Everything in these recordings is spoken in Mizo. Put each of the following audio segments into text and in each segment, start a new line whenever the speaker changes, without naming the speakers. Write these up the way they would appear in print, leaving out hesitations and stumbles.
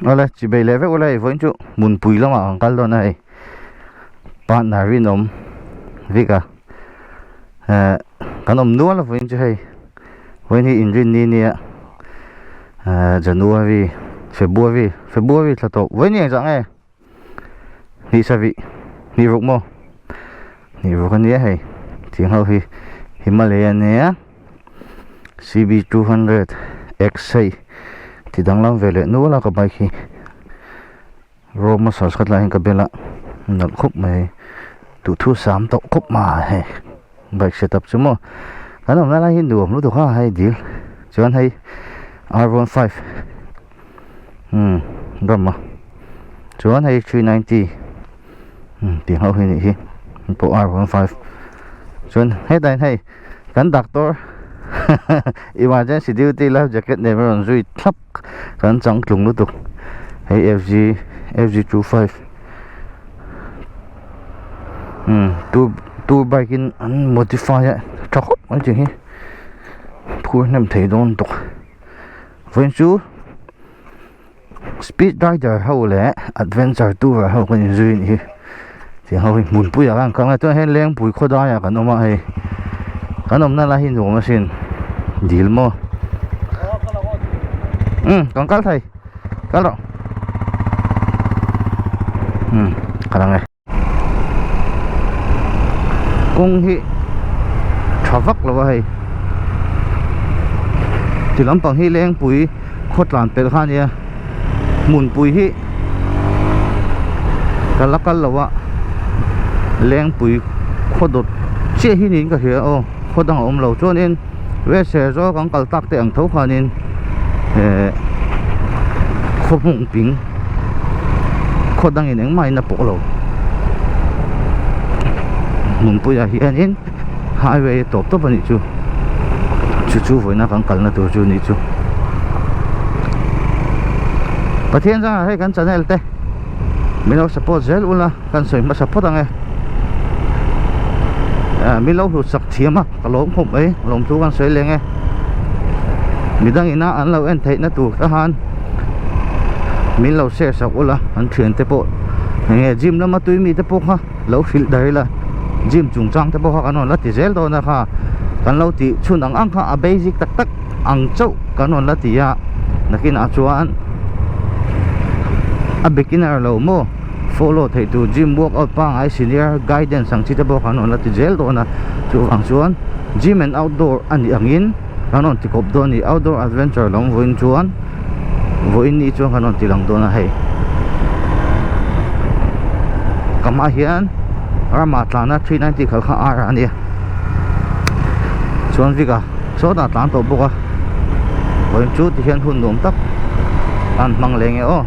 Awle chibei leh vek ula hei vawiin chu hmunpui lamah kan kal dawn a hei partner rinawm vik a eh kan awm nual a vawiin chu hei vawiin hi inrinni nia eh January February February thla tawp vawiin hi engzah nge hnih sarih hnih ruk maw hnih ruk a nia hei tiang ho hi Himalaya nia C_B 200 X hei ti danglam ve leh nual a ka bike hi raw muscles kha tlaiin ka bel a nalh khawp mai duhthu sam tawh khawp mai hei bike setup chu maw kan awmna lai hi nuam lutuk a hei dil chuan hei R 15 umm ram a chuan hei 390 umm tih ho hi nih hi pawh R 15 chuan hetah hian hei kan doctor emergency duty life jacket nen a rawn zui thlap kan changtlung lutuk hei F_G F_G 25 umm tour tour bike in an modify a tha khawp mai tih hi phur hnem thei dawn tawk vawiin chu speed rider ho leh adventure tour ho kan inzui a nih hi tiang ho hi hmunpui ah khan kal a chuan heng lengpui khaw dai ah kan awm a hei kan awmna lai hi nuam asin dil maw umm kan kal thei kal rawh umm kal ang e. Kawng hi tha vak lo a hei ti lampang hi lengpui khaw tlan pelh kha a nia hmunpui hi ka la kal lo a lengpui khaw dawt chiah hi niin ka hria aw khaw dang a awm lo chuanin west serzawl kan kal tak te ang tho khanin eh khaw hmung ping khaw dangin engmah in a pawh lo hmunpuiah hianin highway a tawp tawp a nih chu chu chu vawiina kan kalna tur chu a nih chu Pathian zangah hei kan channel te min lo support zel ula kan sawi hmasa phawt ang e min lo hlut sak thiam a ka lawm khawp mai lawmthu kan sawi leng e midang ina an lo en theihna tur te khan min lo share sak ula an thian te pawh enge gym lama tui mi te pawh kha lo hrilh dar ila gym chungchang te pawh kha kan rawn la ti zel dawn a kha kan lo tih chhun ang ang kha a basic tak tak ang chauh kan rawn la ti a nakinah chuan a beginner lo maw follow theih tur gym workout pangngai senior guidance ang chi te pawh kan rawn la ti zel dawn a chuvang chuan gym and outdoor a nih angin kan rawn ti kawp dawn a ni outdoor adventure lam vawiin chuan vawiin ni chuan kan rawn ti lang dawn a hei ka hmaah hian ramah tlana 390 khalh kha ar a nia chuan vika sawtah a tlan tawh bawk a vawiin chu tihian hun nuam tak an hmang leng e aw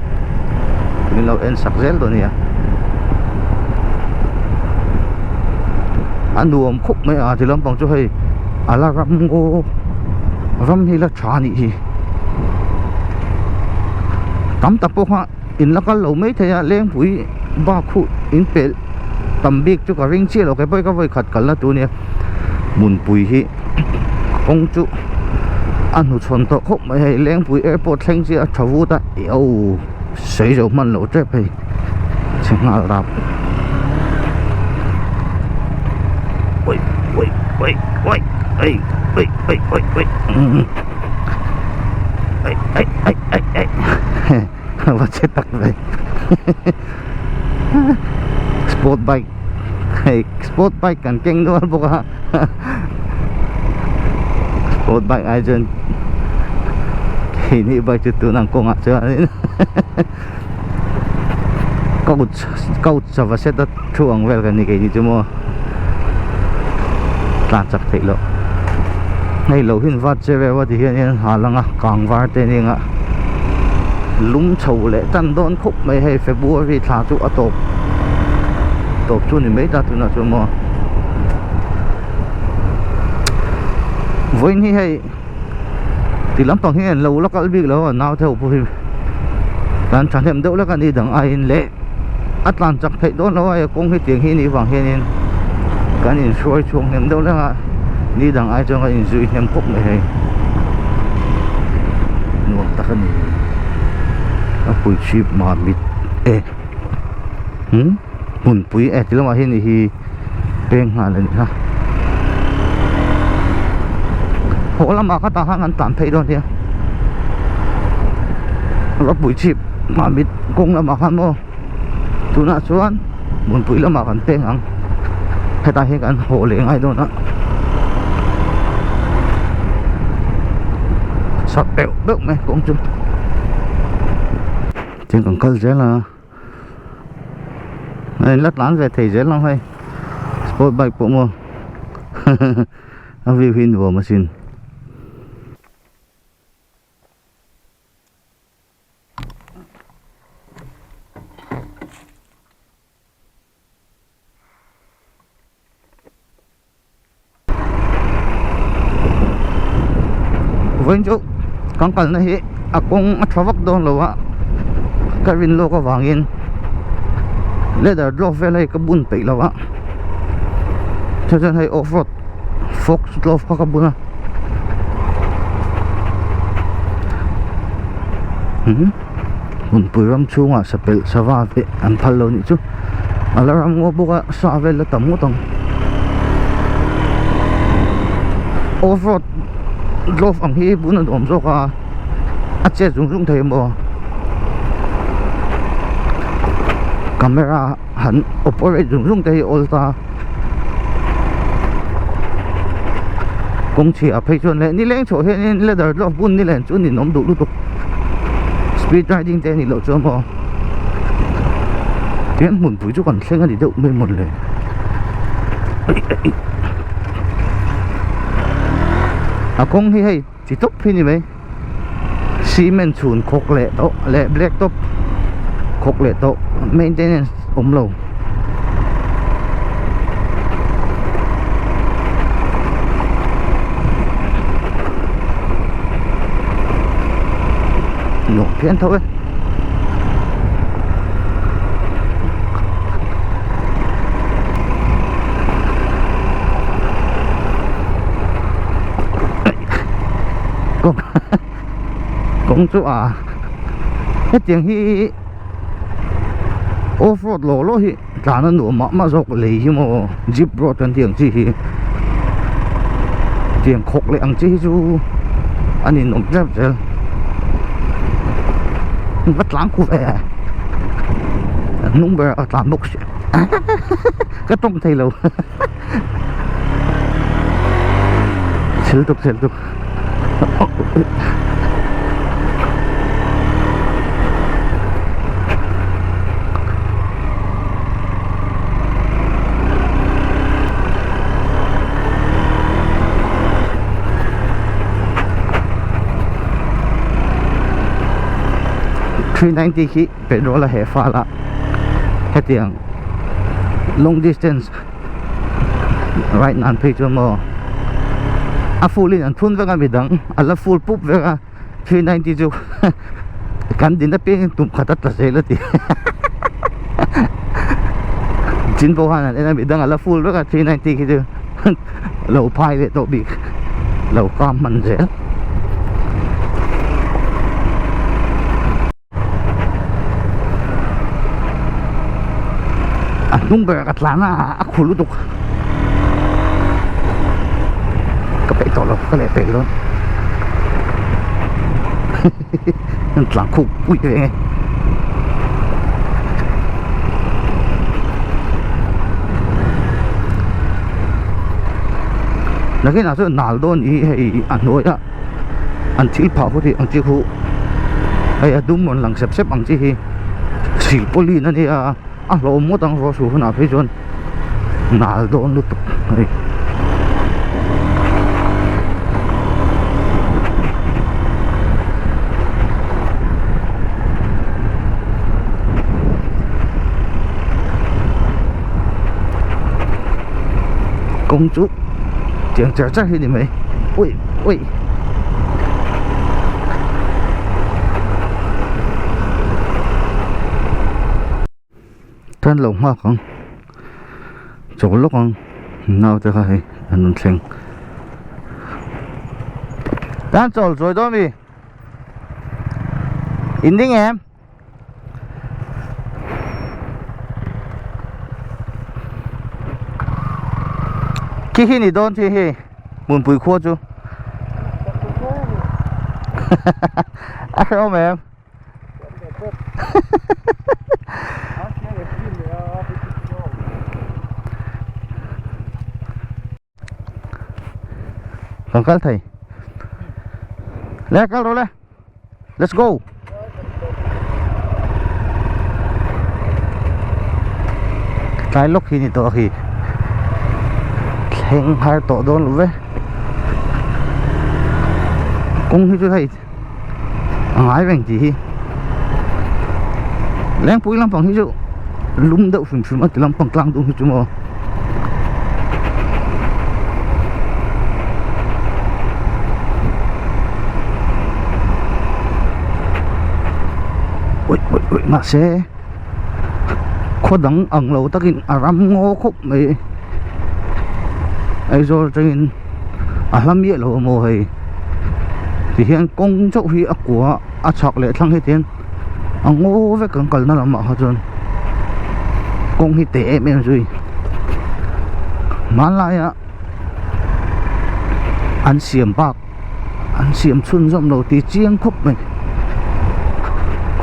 min lo en sak zel dawn nia a nuam khawp mai a ti lampang chu hei a la ram ngaw ram hi la tha anih hi tam tak pawh kha in la kal lo mai thei a lengpui bak khu in pelh tam bik chu ka ring chiah lo kei pawh hi ka vawi khat kalna tur ania hmunpui hi kawng chu a hnuchhawn tawh khawp mai hei lengpui airport thleng chiah a tha vut a io sawi zo hman loh tep hei chhe nghal rap ui ui ui ui ui ui ui ui ui ai ai ai ai ai va che tak ve sport bike hei sport bike kan keng nual bawk a sport bike ai chuan keini bike chu tun ang kawngah chuanin couch couch sava set a thu ang vel kan ni keini chu maw tlan chak theih loh hei lo hin vat che vel a ti hian in ha lang a kang var te ning a lum chho leh tan dawn khawp mai hei February thla chu a tawp tawp chu ni mai ta tunah chuan maw vawiin hi hei ti lampang hi an lo la kal bik lo a nau theuh pawh hi kan thahnem deuh lek a ni dang aiin leh a tlan chak theih dawn lo a he kawng hi tiang hi anih vang hianin kan inhruai chhuak hnem deuh lek a ni dang ai chuan kan inzui hnem khawp mai hei nuam tak a ni. A pui chhip mah mit e umm hmunpui e ti lamah hian hi peng nghal a ni a haw lamah kha tah khan an tlan phei dawn nia a pui chhip mah mit kawng lamah khan maw tunah chuan hmunpui lamah kan peng ang hetah hian kan haw leh ngai dawn a chak deuh deuh mai kawng chu tin kan kal zel a a in la tlan ve thei zel ang hei sport bike pawh maw a view hi nuam asin. Vawiin chu kan kalna hi a kawng a tha vak dawn lo a ka rin lawk avangin leather glove vel hei ka bun peih lo a chuan chuan hei off road fox glove kha ka bun a hmunpui ram chhungah sapelh sava te an phal lo nih chu a la ram ngaw bawk a sa vel a tam ngawt ang off road glove ang hi bun a nuam zawk a a chet zung zung thei maw camera han operate zung zung te hi awl ta kawng chhiah phei chuan leh nileng chhoh hianin leather glove bun ni len chu ninawm duh lutuk speed riding te a nih loh chuan maw tihian hmunpui chu kan thleng a ni deuh mai mawn le a kawng hi hei chi tawp hi ni mai cement chhun khawk leh tawh leh black top khawk leh tawh maintenance awm lo nuam phian tho e. Kawng chu a hetiang hi off road law law hi tlan a nuam mah mah zawk lei hi maw jeep road kan tih ang chi hi tiang khawk leh ang chi hi chu a ninawm tlem zel va tlang khu ve a hnung ber a tlan bawk si ka tawng thei lo. Chhel tuk chhel tuk 390 khi petrol a heh fal a hetiang long distance Right nan phei chuan maw a full in an phun vek a midang a la full pup vek a 390 chu kan din apiangin tum khat a tla zel a ti chin pawh khan an en a midang a la full vek a 390 khi chu lo phai leh tawh bik lo kam hman zel. A hnung ber ka tlan a a khu lutuk ka peih tawh lo ka leh peih dawn an tlan khuk pui ve nge nakinah chuan nal dawn hi hei a hnuai ah an thil phah ho hi ang chi khu hei a dum rawn lang sep sep ang chi hi silpawlin a nia a hlawm ngawt ang ruah suh hunah phei chuan nal dawn lutuk hei. Kawng chu tiang char char hi ni mai ui ui tan lo nghak ang chaw lawk ang naute kha hei an rawn thleng tan chawl chawi dawn mi in ding em. Khi hi ni dawn khi hi hmunpui khua chu a hrehawm em Kan kal thei le kal rawh le let's go tlai lawk hi ni tawh a khi thleng har tawh dawn lo ve kawng hi chu hei a ngai reng tih hi lengpui lampang hi chu lum deuh hrim hrim a ti lampang tlang deuh hi chu maw ui ui ui mahse khaw dang ang lo takin a ram ngaw khawp mai Aizawl atangin a hla miah lo amaw hei ti hian kawng chauh hi a kua a chhak leh thlang hi tihian a ngaw vek kan kalna lamah kha chuan kawng hi teh em em zui hmanlaia an siam bak an siam chhunzawm lo tih chiang khawp mai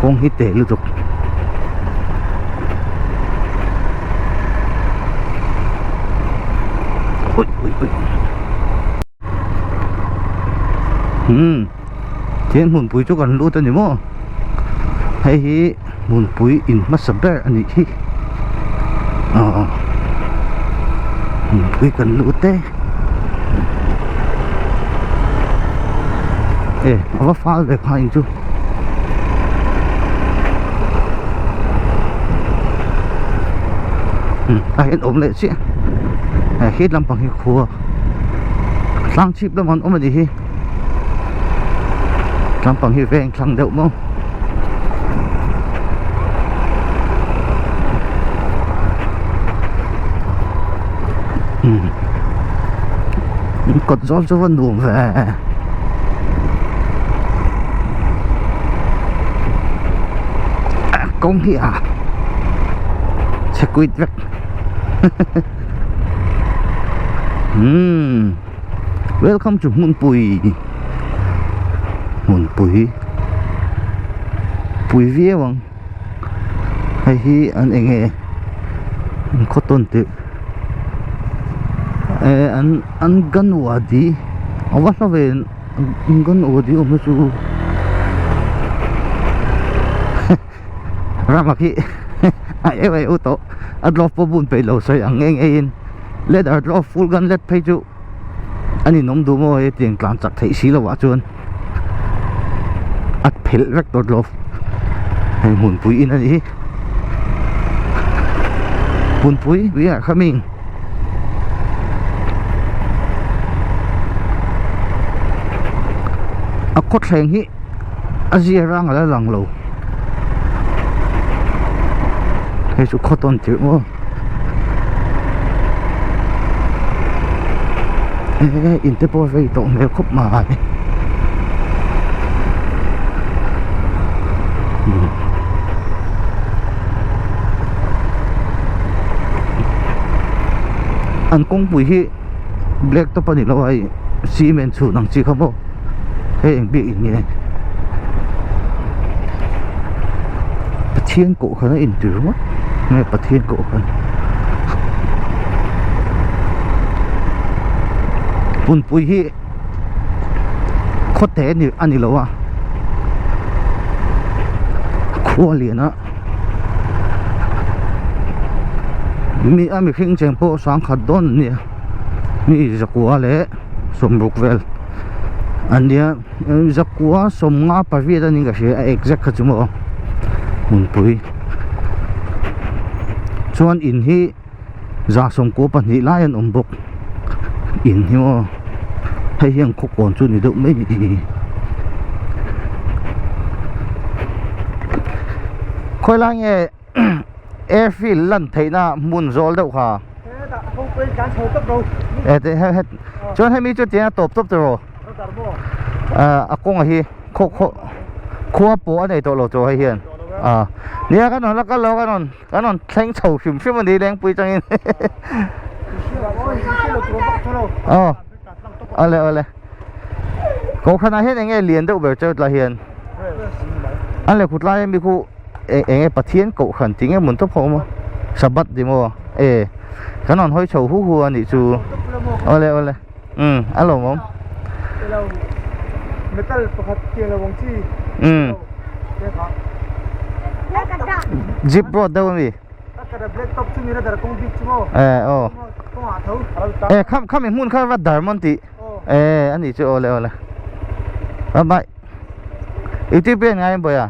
kawng hi teh lutuk. Ui ui ui hmm thian hmunpui chu kan lut a ni maw hei hi hmunpui in hmasa ber a nih hi aw hmunpui kan lut e e a va fal ve kha in chu. A hian awm leh chiah eh he lampang hi khua tlang chhip lamah an awm a nih hi lampang hi veng thlang deuh maw kawt zawl chu va nuam ve. Kawng hi a chhe kuit vek umm welcome to hmunpui hmunpui pui viau ang hei hi an eng nge an khaw tawn tih eh an anganwadi a va hla ve anganwadi awm na chu rama khi a eu a eu tawh a glove pawh bun peih lo sawi ang nge nge in leather glove full gun let phei chu a ninawm duh maw hei tiang tlan chak theih si loh ah chuan a phelh vek tawh glove hei hmunpui in a nih hi hmunpui we are coming. A khawthleng hi a zia rang a la lang lo hei chu khaw tawn tirh maw eh in te pawh vei tawh hmel khawp mai An kawngpui hi black top a ni lo a hei cement chhun ang chi kha maw hei eng biak in nge Pathian kohhran a intir ringawt nge Pathian kohhran hmunpui hi khawte a ni lo a khua lian a mi a mihring cheng pawh sangkhat dawn an nia mi zakua leh sawmruk vel an nia zakua sawmnga pariat a ni ka hria a exact kha chu maw hmunpui chuan in hi za sawmkua pahnih lai an awm bawk in hi maw hei hian khawkawn chu ni deuh mai ni khawi lai nge airfield lan theihna hmun zawl deuh kha chuan hemi chu tiang a tawp tawp tawh rawh a kawnga hi khaw khaw khua pawh a nei tawh lo tawh hei hian a nia kan rawn la kal lo kan rawn Kan rawn thleng chho hrim hrim a ni lengpui tangin. Aw awle awle Kohhran ah hian enge lian deuh ber cheu tlai hian an lehkhu tlai ami khu enge Pathian kohhran tih nge mun tawp a awm a Sabbath ti maw e kan rawn hawi chho hu hu a nih chu awle awle umm a lawmawm umm jeep road deuh ami. E aw e kham khami hmun kha va dar mawn tih e a nih chu awle awle bye bye youtube hi en ngai em bawih a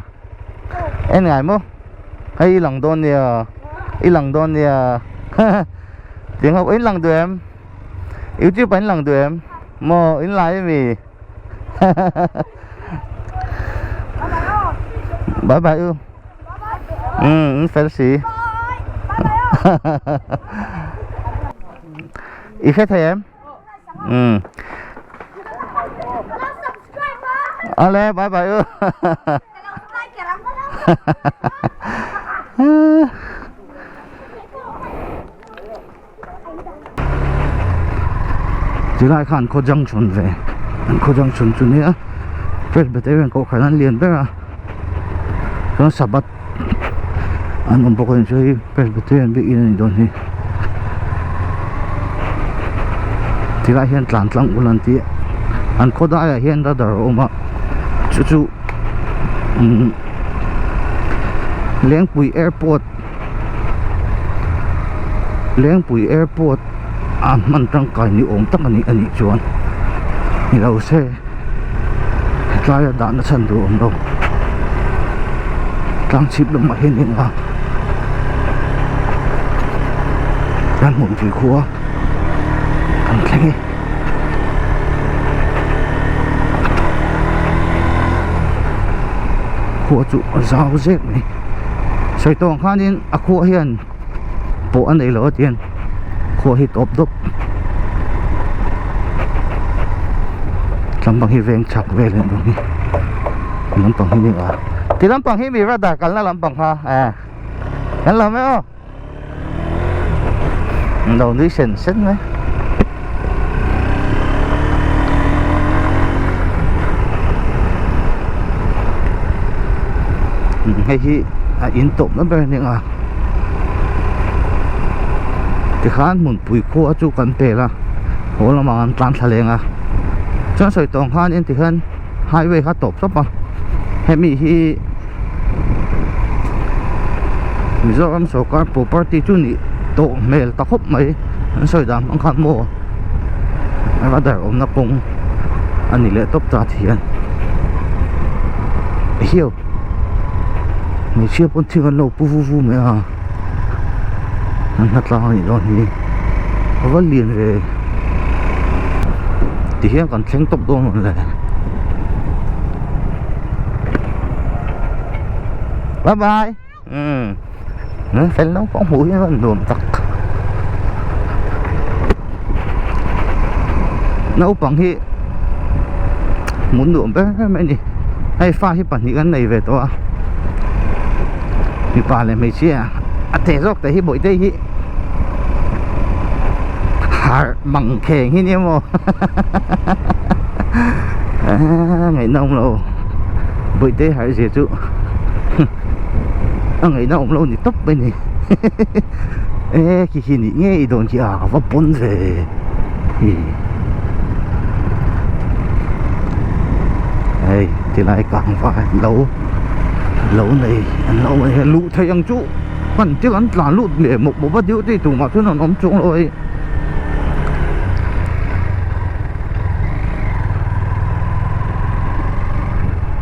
en ngai maw hei i lang dawn nia i lang dawn nia tiang ho in lang duh em youtube ah in lang duh em maw in lai ami bye bye u. Umm fel si I hre thei em umm Ale bye bye u Tilai khan khaw junction ve an khaw junction chu nia Presbyterian kohhran an lian ber a chuan Sabbath an awm bawk a ni chu hei Presbyterian bik in a nih dawn hi tilai hian tlan tlang ul an tih an khaw daiah hian radar a awm a chu chu umm Lengpui airport. Lengpui airport a hman tangkai ni awm tak a nih a nih chuan ni lo se tlai a dahna chhan tur a awm lo tlang chhip lamah hian eng a kan hmunpui khua kan thleng e. Khua chu a zau zek mai. Sawi tawh ang khanin a khua hian pawh a nei lo a tihian khua hi tawp dawp lampang hi veng chhak vel a nih dawn hi lampang hi a ti lampang hi mi radar kalna lampang kha e kan lo mai aw lo nui sen sen mai. Hei hi a in tawp na ber a ni ang a tikhan hmunpui khua chu kan pel a haw lamah an tlan thla leng a chuan sawi tawh ang khanin tikhian highway kha tawp tawp a hemi hi. Mizoram sorkar property chu nih tawh hmel ta khawp mai an sawi dan hmang khan maw radar awmna kawng a ni leh tawp ta thian hiau hmeichhia pawn thing an lo pu vu vu mai a an hla tlang a nih dawn hi a va lian ve tihian kan thleng tawp dawn mawn le. Bye bye. Ừ. Fel naupang hmuh hi a nuam tak. Naupang hi hmuh nuam ber ber mai a ni. Hei fa hi pahnih kan nei ve tawh a. Mipa leh hmeichhia a te zawk te hi bawihte hi harh mang kheng hi nia maw ngaihna awm lo bawihte harh zia chu a ngaihna awm lo ni tawp mai ni e khi khi nih ngei dawn khi a va pawn ve hi hei tilai kang va lo lo nei an lo nei luh theih ang chu. Hman chiah an tlan lut leh mawp mawp a duty tumah chuan an awm chuang lo hei.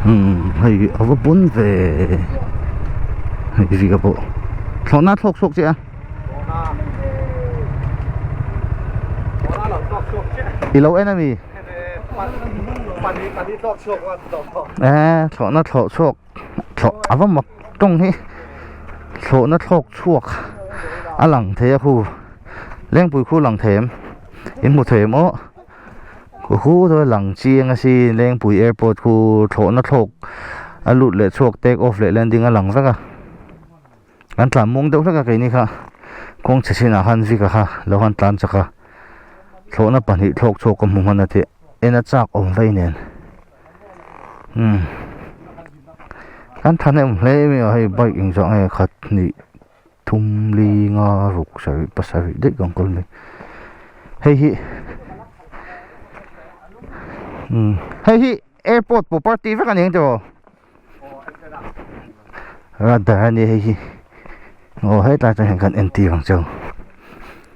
Umm hei a va pawn ve hei zia pawh thlawhna thlawk chhuak chiah a. I lo en ami? Eee thlawhna thlawh chhuak. Thlawh a va mak tawng hi thlawhna thlawk chhuak a lang thei a khu lengpui khu lang thei em in hmu thei em aw khu khu te lang chiang a sin lengpui airport khu thlawhna thlawk a lut leh chhuak take off leh landing a lang vek a kan tlan muang deuh hlek a keini kha kawng chhe chinah khan vika kha lo han tlan chak a. Thlawhna pahnih thlawk chhuak ka hmu hman a tih en a chak awm vei nen umm kan thahnem hle mai a hei bike engzah nge khat hnih thum li nga ruk sarih pasarih daih kan kawl mai hei hi umm hei hi airport property vek a ni ang tiraw. Radar a ni hei hi aw hetlai atang hian kan entir ang cheu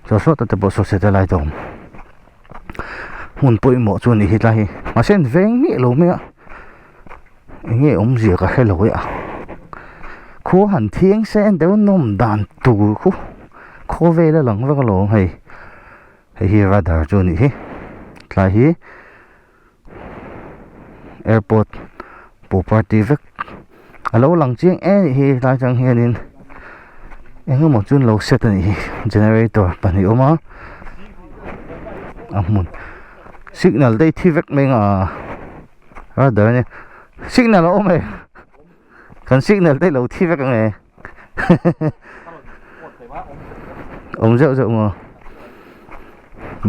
saw sawta te pawh saw satellite a awm hmun pawimawh chu a nih hi tlai hi mahse an veng miah lo mai a eng nge awmzia ka hre lo e a khua han thiang se en deuh nawm dan tur khu khawvel a lang vek alawm hei hei hi radar chu a nih hi tlai hi. Airport property vek a lo lang chiang em anih hi helai atang hianin eng emaw chu an lo set anih hi generator pahnih a awm a a hmun signal te hi thi vek mai ang a radar ania signal a awm e kan signal te hi lo thi vek ang e awm zeuh zeuh maw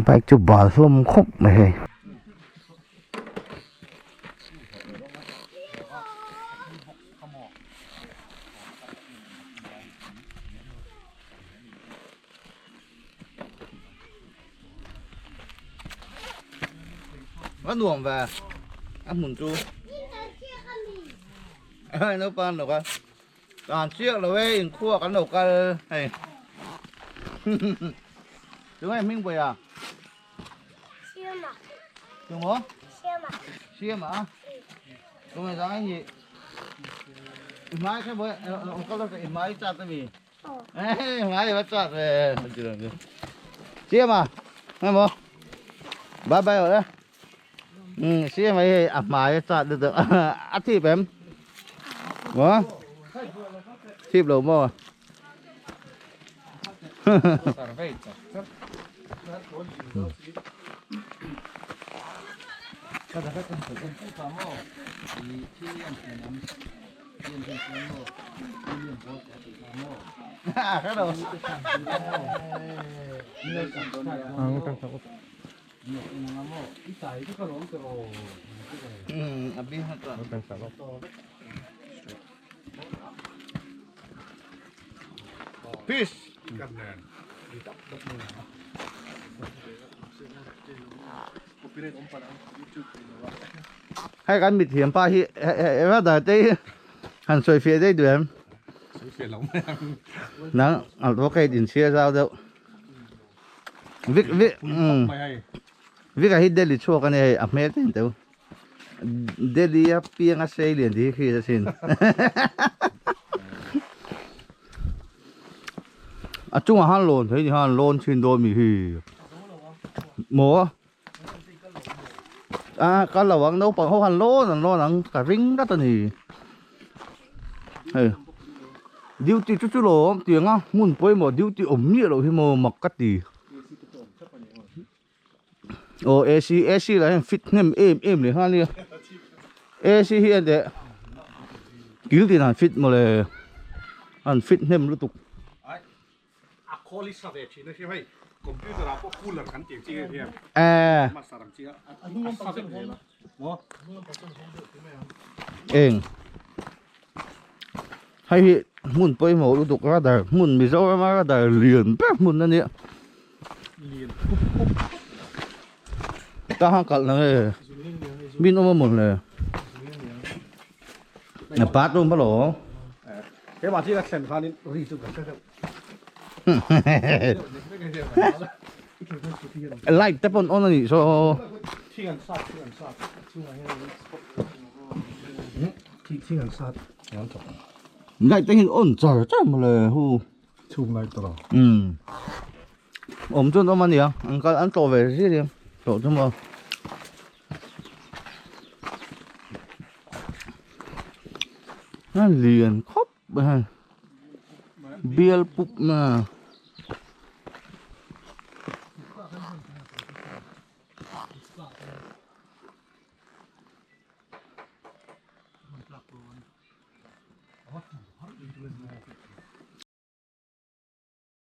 bike chu bal hlawm khawp mai hei. A nuam ve a hmun chu naupang lo ka Kan chiak lo e inkhua kan lo kal hei Tunge hming buai a?
Siama.
Tungo?
Siama.
Siama a? Tunge zang ai ni? Imai khe buai lo kal lo imai chat ami. Eh imai va chat ve. Siama. Nghe mo? Bye bye rồi đấy. Ừ, siama hi a hmai a chat lutuk a thip em? Maw? Thip lo maw? Peace. Hei kan mithiam pa hi radar te hi han sawi fiah daih duh em? Nang advocate inchhir zau deuh. Vik vik Vik a hi Delhi chhuak a ni hei a hmel te in teu. Delhi a piang a sei lian tih hi hriat asin. A chungah khan lawn thei ni khan lawn chhin dawn mi hi. Maw? A kal lo ang naupang ho khan lawn an lawn ang ka ring tlat a ni. Hei duty chu chu lo awm tiang a hmun pawimawh duty awm miah loh hi maw mak ka ti. Aw AC AC lah hian fit hnem em em leh nghal nia AC hi a leh kil tin an fit mawle an fit hnem lutuk.
A khawl hi sa ve thin a hria hei computer ah pawh cooler kan tih ang chi nge hian master ang chi a a sa vek zel a maw.
Eng hei hi hmun pawimawh lutuk radar hmun Mizoram a radar lian ber hmun a nia. Ta han kalh na nge min awm a mawn le a bathroom a lo
he mah chi ka thlen khanin ri chu ka hre deuh
light te pawn on a nih saw
thing an sat thing an sat thing an sat
light te hian on char char mawle hu
Chhung lai tawh lo.
Umm. Awm chuan awm a nia. An kal an tlawh ve zir em. Tlawh chu maw. A lian khawp mai hei. Bial pup na.